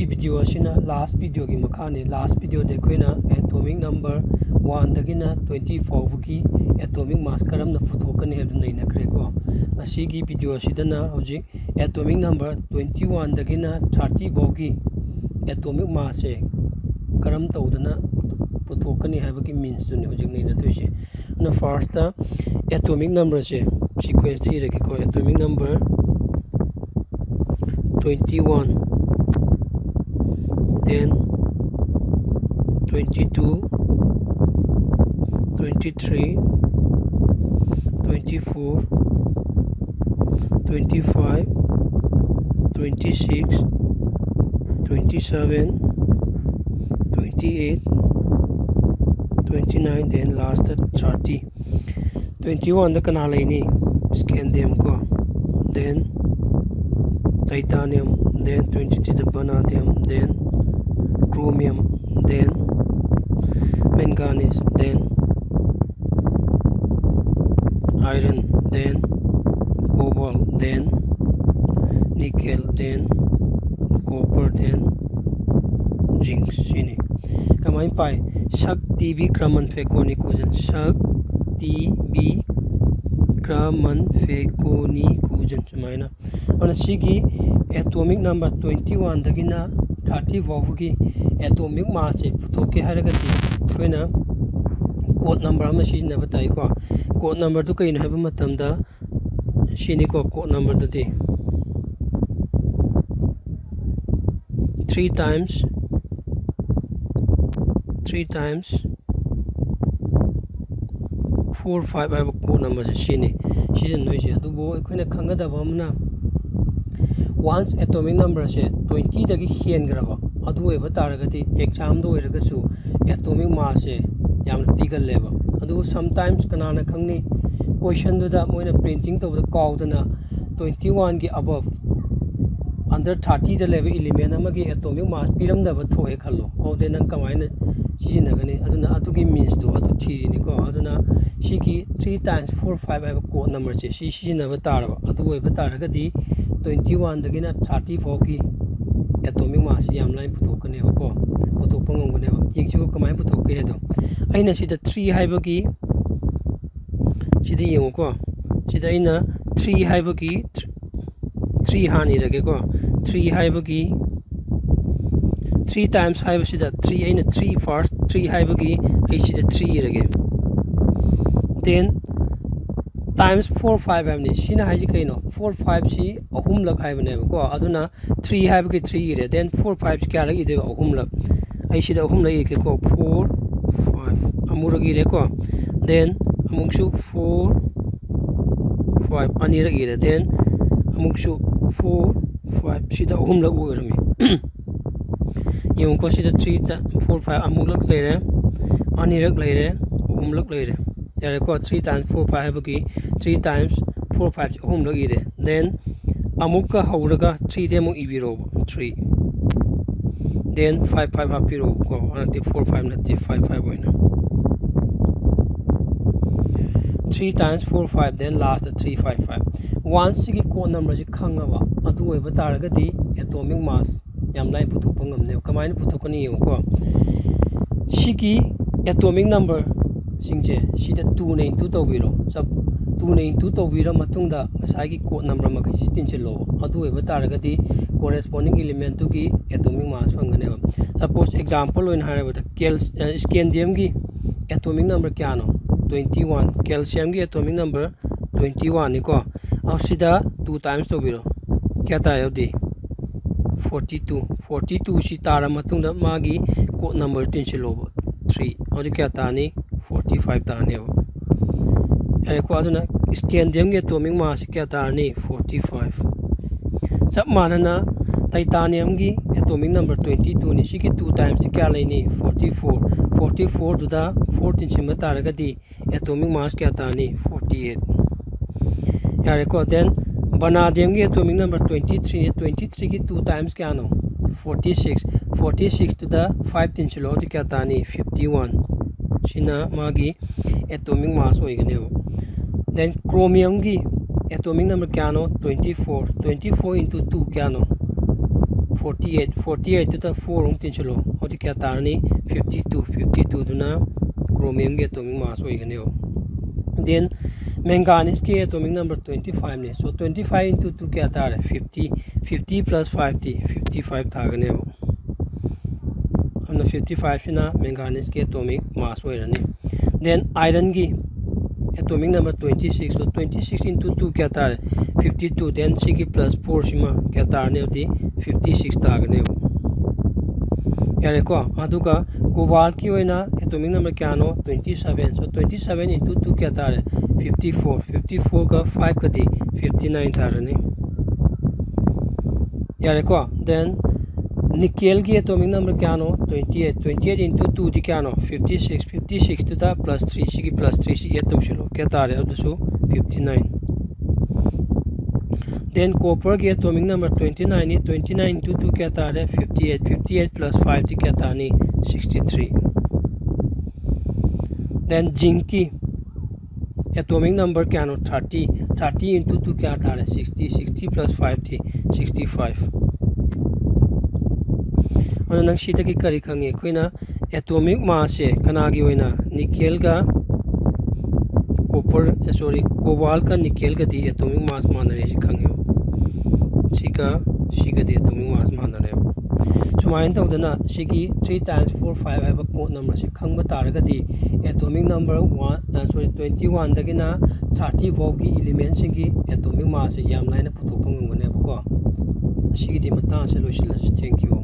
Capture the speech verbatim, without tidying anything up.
Video ꯑꯁꯤꯅ ꯂꯥꯁ ꯚꯤꯗꯤꯑꯣꯒꯤ ꯃꯈꯥꯅꯤ꯫ ꯂꯥꯁ ꯚꯤꯗꯤꯑꯣꯗ ꯑꯩꯈꯣꯏꯅ atomic number ꯋꯥꯟꯗꯒꯤꯅ twenty ꯐꯥꯎꯕꯒꯤ ꯑꯦꯇꯣꯃꯤꯛ ꯃꯥꯁ ꯀꯔꯝꯅ ꯄꯨꯊꯣꯛꯀꯅꯤ ꯍꯥꯏꯕꯗꯨ ꯅꯩꯅꯈ꯭ꯔꯦꯀꯣ꯫ ꯉꯁꯤꯒꯤ ꯚꯤꯗꯤꯑꯣ ꯑꯁꯤꯗꯅ ꯍꯧꯖꯤꯛ ꯑꯦꯇꯣꯃꯤꯛ ꯅꯝꯕꯔ ꯇ꯭ꯋꯦꯟꯇꯤ ꯋꯥꯟꯗꯒꯤꯅ ꯊꯥꯔꯇꯤ ꯐꯥꯎꯒꯤ ꯑꯦꯇꯣꯃꯤꯛ ꯃꯥꯁꯁꯦ ꯀꯔꯝ ꯇꯧꯗꯅ ꯄꯨꯊꯣꯛꯀꯅꯤ ꯍꯥꯏꯕꯒꯤ ꯃꯤꯟꯁꯇꯨꯅꯤ ꯍꯧꯖꯤꯛ ꯅꯩꯅꯗꯣꯏꯁꯦ꯫ ꯑꯗꯨꯅ ꯐꯥꯔꯁꯇ ꯑꯦꯇꯣꯃꯤꯛ ꯅꯝꯕꯔꯁꯦ ꯁꯤꯀ꯭ꯋꯦꯟꯁꯇ ꯏꯔꯒꯦꯀꯣ꯫ Atomic number twenty-one, then twenty-two, twenty-three, twenty-four, twenty-five, twenty-six, twenty-seven, twenty-eight, twenty-nine, then last thirty꯫ Twenty-one ꯗ ꯀꯅꯥ ꯂꯩꯅꯤ? Scandium ꯀꯣ, then titanium, then twenty-two ꯗ vanadium, then chromium, then manganese, then iron, then cobalt, then nickel, then copper, then zinc꯫ ꯁꯤꯅꯤ꯫ ꯀꯃꯥꯏꯅ ꯄꯥꯏ? Sec T B Grumman Facconi Cousin, Sec T B Grumman Facconi Cousin ꯁꯨꯃꯥꯏꯅ꯫ ꯑꯗꯨꯅ ꯁꯤꯒꯤ atomic number twenty ꯋꯥꯟꯗꯒꯤꯅ thirty ꯐꯥꯎꯕꯒꯤ atomic ꯃꯥꯁꯁꯦ ꯄꯨꯊꯣꯛꯀꯦ ꯍꯥꯏꯔꯒꯗꯤ ꯑꯩꯈꯣꯏꯅ code number ꯑꯃ ꯁꯤꯖꯤꯟꯅꯕ ꯇꯥꯏꯀꯣ꯫ ꯀꯣꯗ ꯅꯝꯕꯔꯗꯨ ꯀꯩꯅꯣ ꯍꯥꯏꯕ ꯃꯇꯝꯗ ꯁꯤꯅꯤꯀꯣ, ꯀꯣꯗ ꯅꯝꯕꯔꯗꯨꯗꯤ three times, three times four five ꯍꯥꯏꯕ ꯀꯣꯗ ꯅꯝꯕꯔꯁꯦ ꯁꯤꯅꯤ ꯁꯤꯖꯤꯟꯅꯗꯣꯏꯁꯦ꯫ ꯑꯗꯨꯕꯨ ꯑꯩꯈꯣꯏꯅ ꯈꯪꯒꯗꯕ ꯑꯃꯅ, ꯋꯥꯟꯁ ꯑꯦꯇꯣꯃꯤꯛ ꯅꯝꯕꯔꯁꯦ ꯇ꯭ꯋꯦꯟꯇꯤꯗꯒꯤ ꯍꯦꯟꯈ꯭ꯔꯕ ꯑꯗꯨ ꯑꯣꯏꯕ ꯇꯥꯔꯒꯗꯤ ꯑꯦꯛꯖꯥꯝꯗ ꯑꯣꯏꯔꯒꯁꯨ ꯑꯦꯇꯣꯃꯤꯛ ꯃꯥꯁꯁꯦ ꯌꯥꯝꯅ ꯄꯤꯒꯜꯂꯦꯕ꯫ ꯑꯗꯨꯕꯨ ꯁꯝꯇꯥꯏꯝꯁ ꯀꯅꯥꯅ ꯈꯪꯅꯤ, ꯀꯣꯏꯁꯟꯗꯨꯗ ꯃꯣꯏꯅ ꯄ꯭ꯔꯤꯟꯇꯤꯡ ꯇꯧꯕꯗ ꯀꯥꯎꯗꯅ ꯇ꯭ꯋꯦꯟꯇꯤ ꯋꯥꯟꯒꯤ ꯑꯕꯞ, ꯑꯟꯗꯔ ꯊꯥꯔꯇꯤꯗ ꯂꯩꯕ ꯏꯂꯤꯃꯦꯟ ꯑꯃꯒꯤ ꯑꯦꯇꯣꯃꯤꯛ ꯃꯥꯁ ꯄꯤꯔꯝꯗꯕ ꯊꯣꯛꯑꯦ ꯈꯜꯂꯣ꯫ ꯑꯗꯨꯗꯤ ꯅꯪ ꯀꯃꯥꯏꯅ ꯁꯤꯖꯤꯟꯅꯒꯅꯤ? ꯑꯗꯨꯅ ꯑꯗꯨꯒꯤ ꯃꯤꯟꯁꯇꯣ ꯑꯗꯨ ꯊꯤꯔꯤꯅꯤꯀꯣ꯫ ꯑꯗꯨꯅ ꯁꯤꯒꯤ three times four five ꯍꯥꯏꯕ ꯀꯣꯗ ꯅꯝꯕꯔꯁꯦ ꯁꯤ ꯁꯤꯖꯤꯟꯅꯕ ꯇꯥꯔꯕ, ꯑꯗꯨ ꯑꯣꯏꯕ ꯇꯥꯔꯒꯗꯤ ꯇ꯭ꯋꯦꯟꯇꯤ ꯋꯥꯟꯗꯒꯤꯅ ꯊꯥꯔꯇꯤ ꯐꯥꯎꯒꯤ ꯑꯦꯇꯣꯃꯤꯛ ꯃꯥꯁꯁꯤ ꯌꯥꯝ ꯂꯥꯏꯅ ꯄꯨꯊꯣꯛꯀꯅꯦꯕꯀꯣ, ꯄꯨꯊꯣꯛꯄ ꯉꯝꯒꯅꯦꯕ꯫ ꯌꯦꯡꯁꯤꯀꯣ ꯀꯃꯥꯏꯅ ꯄꯨꯊꯣꯛꯀꯦ ꯍꯥꯏꯗꯣ꯫ ꯑꯩꯅ ꯁꯤꯗ ꯊ꯭ꯔꯤ ꯍꯥꯏꯕꯒꯤ, ꯁꯤꯗ ꯌꯦꯡꯉꯨꯀꯣ, ꯁꯤꯗ ꯑꯩꯅ ꯊ꯭ꯔꯤ ꯍꯥꯏꯕꯒꯤ, ꯊ꯭ꯔꯤ ꯍꯥꯟꯅ ꯏꯔꯒꯦꯀꯣ꯫ ꯊ꯭ꯔꯤ ꯍꯥꯏꯕꯒꯤ, ꯊ꯭ꯔꯤ ꯇꯥꯏꯝꯁ ꯍꯥꯏꯕꯁꯤꯗ ꯊ꯭ꯔꯤ, ꯑꯩꯅ ꯊ꯭ꯔꯤ ꯐꯥꯔꯁ ꯊ꯭ꯔꯤ ꯍꯥꯏꯕꯒꯤ ꯑꯩ ꯁꯤꯗ ꯊ꯭ꯔꯤ ꯏꯔꯒꯦ꯫ ꯗꯦꯟ ꯇꯥꯏꯝꯁ ꯐꯣꯔ ꯐꯥꯏꯚ ꯍꯥꯏꯕꯅꯤ꯫ ꯁꯤꯅ ꯍꯥꯏꯁꯤ ꯀꯩꯅꯣ? ꯐꯣꯔ ꯐꯥꯏꯚꯁꯤ ꯑꯍꯨꯝꯂꯛ ꯍꯥꯏꯕꯅꯦꯕꯀꯣ꯫ ꯑꯗꯨꯅ ꯊ꯭ꯔꯤ ꯍꯥꯏꯕꯒꯤ ꯊ꯭ꯔꯤ ꯏꯔꯦ꯫ ꯗꯦꯟ ꯐꯣꯔ ꯐꯥꯏꯚꯁꯤ ꯀꯌꯥꯔꯛ ꯏꯗꯣꯏꯕ? ꯑꯍꯨꯝꯂꯛ꯫ ꯑꯩ ꯁꯤꯗ ꯑꯍꯨꯝꯂꯛ ꯏꯔꯒꯦꯀꯣ꯫ ꯐꯣꯔ ꯐꯥꯏꯚ ꯑꯃꯨꯔꯛ ꯏꯔꯦꯀꯣ꯫ ꯗꯦꯟ ꯑꯃꯨꯛꯁꯨ ꯐꯣꯔ ꯐꯥꯏꯚ ꯑꯅꯤꯔꯛ ꯏꯔꯦ꯫ ꯗꯦꯟ ꯑꯃꯨꯛꯁꯨ ꯐꯣꯔ ꯐꯥꯏꯚ, ꯁꯤꯗ ꯑꯍꯨꯝꯂꯛ ꯑꯣꯏꯔꯝꯃꯤ꯫ ꯌꯦꯡꯉꯨꯀꯣ, ꯁꯤꯗ ꯊ꯭ꯔꯤ ꯇ-, ꯐꯣꯔ ꯐꯥꯏꯚ ꯑꯃꯨꯛꯂꯛ ꯂꯩꯔꯦ, ꯑꯅꯤꯔꯛ ꯂꯩꯔꯦ, ꯑꯍꯨꯝꯂꯛ ꯂꯩꯔꯦ꯫ ꯌꯥꯔꯦꯀꯣ, ꯊ꯭ꯔꯤ ꯇꯥꯏꯝꯁ ꯐꯣꯔ ꯐꯥꯏꯚ ꯍꯥꯏꯕꯒꯤ ꯊ꯭ꯔꯤ ꯇꯥꯏꯝꯁ ꯐꯣꯔ ꯐꯥꯏꯚꯁꯦ ꯑꯍꯨꯝꯂꯛ ꯏꯔꯦ꯫ ꯗꯦꯟ ꯑꯃꯨꯛꯀ ꯍꯧꯔꯒ ꯊ꯭ꯔꯤꯗꯤ ꯑꯃꯨꯛ ꯏꯕꯤꯔꯣꯕ, ꯊ꯭ꯔꯤ꯫ ꯗꯦꯟ ꯐꯥꯏꯚ ꯐꯥꯏꯚ ꯍꯥꯞꯄꯤꯔꯣꯕꯀꯣ, ꯅꯠꯇꯦ, ꯐꯣꯔ ꯐꯥꯏꯚ ꯅꯠꯇꯦ, ꯐꯥꯏꯚ ꯐꯥꯏꯚ ꯑꯣꯏꯅ꯫ Three times four five, then last three five five. ꯋꯥꯟꯁꯤꯒꯤ ꯀꯣꯗ ꯅꯝꯕꯔꯁꯤ ꯈꯪꯉꯕ, ꯑꯗꯨ ꯑꯣꯏꯕ ꯇꯥꯔꯒꯗꯤ ꯑꯦꯇꯣꯃꯤꯛ ꯃꯥꯁ ꯌꯥꯝ ꯂꯥꯏꯅ ꯄꯨꯊꯣꯛꯄ ꯉꯝꯅꯦꯕ꯫ ꯀꯃꯥꯏꯅ ꯄꯨꯊꯣꯛꯀꯅꯤ ꯌꯦꯡꯉꯨꯀꯣ꯫ ꯁꯤꯒꯤ ꯑꯦꯇꯣꯃꯤꯛ ꯅꯝꯕꯔꯁꯤꯡꯁꯦ ꯁꯤꯗ ꯇꯨꯅ ꯏꯟꯇꯨ ꯇꯧꯕꯤꯔꯣ꯫ ꯆꯞ-, ꯇꯨꯅ ꯏꯟꯇꯨ ꯇꯧꯕꯤꯔ ꯃꯇꯨꯡꯗ ꯉꯁꯥꯏꯒꯤ ꯀꯣꯗ ꯅꯝꯕꯔ ꯃꯈꯩꯁꯤ ꯇꯤꯟꯁꯤꯜꯂꯣꯕ꯫ ꯑꯗꯨ ꯑꯣꯏꯕ ꯇꯥꯔꯒꯗꯤ ꯀꯣꯔꯦꯁꯄꯣꯟꯗꯤꯡ ꯏꯂꯤꯃꯦꯟꯇꯨꯒꯤ ꯑꯦꯇꯣꯃꯤꯛ ꯃꯥꯁ ꯐꯪꯒꯅꯦꯕ꯫ ꯁꯄꯣꯁ, ꯑꯦꯛꯖꯥꯝꯄꯜ ꯑꯣꯏꯅ ꯍꯥꯏꯔꯕꯗ, ꯀꯦꯜ-, ꯑ, ꯁ꯭ꯀꯦꯟꯗꯤꯌꯝꯒꯤ ꯑꯦꯇꯣꯃꯤꯛ ꯅꯝꯕꯔ ꯀꯌꯥꯅꯣ? Twenty one. ꯀꯦꯜꯁꯤꯌꯝꯒꯤ ꯑꯦꯇꯣꯃꯤꯛ ꯅꯝꯕꯔ ꯇ꯭ꯋꯦꯟꯇꯤ ꯋꯥꯟꯅꯤꯀꯣ꯫ ꯑꯗꯨ ꯁꯤꯗ ꯇꯨ ꯇꯥꯏꯝꯁ ꯇꯧꯕꯤꯔꯣ꯫ ꯀꯌꯥ ꯇꯥꯏ ꯑꯗꯨꯗꯤ? Forty two. ꯐꯣꯔꯇꯤ ꯇꯨ ꯁꯤ ꯇꯥꯔ ꯃꯇꯨꯡꯗ ꯃꯥꯒꯤ ꯀꯣꯗ ꯅꯝꯕꯔ ꯇꯤꯟꯁꯤꯜꯂꯣꯕ, ꯊ꯭ꯔꯤ꯫ ꯑꯗꯨꯗꯤ ꯀꯌꯥ ꯇꯥꯔꯅꯤ? ꯐꯣꯔꯇꯤ ꯐꯥꯏꯚ ꯇꯥꯔꯅꯦꯕ꯫ ꯌꯥꯔꯦꯀꯣ? ꯑꯗꯨꯅ ꯁ꯭ꯀꯦꯟꯗꯤꯌꯝꯒꯤ ꯑꯦꯇꯣꯃꯤꯛ ꯃꯥꯁꯁꯤ ꯀꯌꯥ ꯇꯥꯔꯅꯤ? Forty five. ꯆꯞ ꯃꯥꯟꯅꯅ ꯇꯥꯏꯇꯥꯅꯤꯌꯝꯒꯤ ꯑꯦꯇꯣꯃꯤꯛ ꯅꯝꯕꯔ ꯇ꯭ꯋꯦꯟꯇꯤ ꯇꯨꯅꯤ꯫ ꯁꯤꯒꯤ ꯇꯨ ꯇꯥꯏꯝꯁꯁꯤ ꯀꯌꯥ ꯂꯩꯅꯤ? Forty four. ꯐꯣꯔꯇꯤ ꯐꯣꯔꯗꯨꯗ ꯐꯣꯔ ꯇꯤꯟꯁꯤꯟꯕ ꯇꯥꯔꯒꯗꯤ ꯑꯦꯇꯣꯃꯤꯛ ꯃꯥꯁ ꯀꯌꯥ ꯇꯥꯔꯅꯤ? Forty eight. ꯌꯥꯔꯦꯀꯣ? ꯗꯦꯟ ꯚꯅꯥꯗꯤꯌꯝꯒꯤ ꯑꯦꯇꯣꯃꯤꯛ ꯅꯝꯕꯔ ꯇ꯭ꯋꯦꯟꯇꯤ ꯊ꯭ꯔꯤꯅꯤ꯫ ꯇ꯭ꯋꯦꯟꯇꯤ ꯊ꯭ꯔꯤꯒꯤ ꯇꯨ ꯇꯥꯏꯝꯁ ꯀꯌꯥꯅꯣ? Forty six. ꯐꯣꯔꯇꯤ ꯁꯤꯛꯁꯇꯨꯗ ꯐꯥꯏꯚ ꯇꯤꯟꯁꯤꯜꯂꯣ, ꯑꯗꯨ ꯀꯌꯥ ꯇꯥꯔꯅꯤ? Fifty one. ꯁꯤꯅ ꯃꯥꯒꯤ ꯑꯦꯇꯣꯃꯤꯛ ꯃꯥꯁ ꯑꯣꯏꯒꯅꯦꯕ꯫ ꯗꯦꯟ ꯀ꯭ꯔꯣꯃꯤꯌꯝꯒꯤ Atomic number ꯀꯌꯥꯅꯣ? Twenty four. Twenty four into two ꯀꯌꯥꯅꯣ? Forty eight. Forty eight ꯇꯨꯗ four ꯑꯃꯨꯛ ꯇꯤꯟꯁꯤꯜꯂꯣ, ꯑꯗꯨꯗꯤ ꯀꯌꯥ ꯇꯥꯔꯅꯤ? Fifty two. Fifty two ꯗꯨꯅ chromium ꯒꯤ atomic mass ꯑꯣꯏꯒꯅꯦꯕ꯫ Then manganese ꯀꯤ atomic number twenty five ꯅꯤ꯫ So twenty five into two ꯀꯌꯥ ꯇꯥꯔꯦ? Fifty. Fifty plus five T fifty five ꯇꯥꯒꯅꯦꯕ꯫ ꯑꯗꯨꯅ fifty five ꯁꯤꯅ manganese ꯀꯤ atomic mass ꯑꯣꯏꯔꯅꯤ꯫ Then iron ꯒꯤ atomic number twenty six, so twenty six into two ꯀꯌꯥ ꯇꯥꯔꯦ? Fifty two. Then ꯁꯤꯒꯤ plus four ꯁꯤꯃ ꯀꯌꯥ ꯇꯥꯔꯅꯤ? ꯑꯗꯨꯗꯤ fifty six ꯇꯥꯒꯅꯦꯕ꯫ ꯌꯥꯔꯦꯀꯣ? ꯑꯗꯨꯒ cobalt ꯀꯤ ꯑꯣꯏꯅ atomic number ꯀꯌꯥꯅꯣ? Twenty seven. So twenty seven into two ꯀꯌꯥ ꯇꯥꯔꯦ? Fifty four. Fifty four ꯒ five ꯀꯗꯤ fifty nine ꯇꯥꯔꯅꯤ꯫ ꯌꯥꯔꯦꯀꯣ? Then nickel ꯒꯤ atomic number ꯀꯌꯥꯅꯣ? Twenty eight. Twenty eight into two ꯗꯤ ꯀꯌꯥꯅꯣ? Fifty six. Fifty six ꯇꯨꯗ plus three, ꯁꯤꯒꯤ plus three ꯁꯤ add ꯇꯧꯁꯤꯜꯂꯣ, ꯀꯌꯥ ꯇꯥꯔꯦ? ꯑꯗꯨꯁꯨ fifty nine꯫ Then copper ꯒꯤ atomic number twenty nine ꯅꯤ꯫ Twenty nine into two ꯀꯌꯥ ꯇꯥꯔꯦ? Fifty eight. Fifty eight plus five ꯗꯤ ꯀꯌꯥ ꯇꯥꯅꯤ? Sixty three꯫ Then zinc ꯀꯤ atomic number ꯀꯌꯥꯅꯣ? Thirty. Thirty into two ꯀꯌꯥ ꯇꯥꯔꯦ? Sixty. Sixty plus five ꯗꯤ sixty five꯫ ꯑꯗꯨ ꯅꯪ ꯁꯤꯗꯒꯤ ꯀꯔꯤ ꯈꯪꯉꯤ? ꯑꯩꯈꯣꯏꯅ atomic mass ꯁꯦ ꯀꯅꯥꯒꯤ ꯑꯣꯏꯅ? Nickel ꯒ copper, sorry, cobalt ꯀ nickel ꯒꯗꯤ atomic mass ꯃꯥꯟꯅꯔꯦ ꯁꯤ ꯈꯪꯉꯦꯕ꯫ ꯁꯤꯒ ꯁꯤꯒꯗꯤ atomic mass ꯃꯥꯟꯅꯔꯦꯕ꯫ ꯁꯨꯃꯥꯏꯅ ꯇꯧꯗꯅ ꯁꯤꯒꯤ three times four five ꯍꯥꯏꯕ code number ꯁꯤ ꯈꯪꯕ ꯇꯥꯔꯒꯗꯤ atomic number one, sorry, twenty one ꯗꯒꯤꯅ thirty ꯐꯥꯎꯒꯤ element ꯁꯤꯡꯒꯤ atomic mass ꯁꯦ ꯌꯥꯝ ꯂꯥꯏꯅ ꯄꯨꯊꯣꯛꯄ ꯉꯝꯒꯅꯦꯕꯀꯣ꯫ ꯑꯁꯤꯒꯤꯗꯤ ꯃꯇꯥꯡ ꯑꯁꯤꯗ ꯂꯣꯏꯁꯤꯜꯂꯁꯤ꯫ Thank you꯫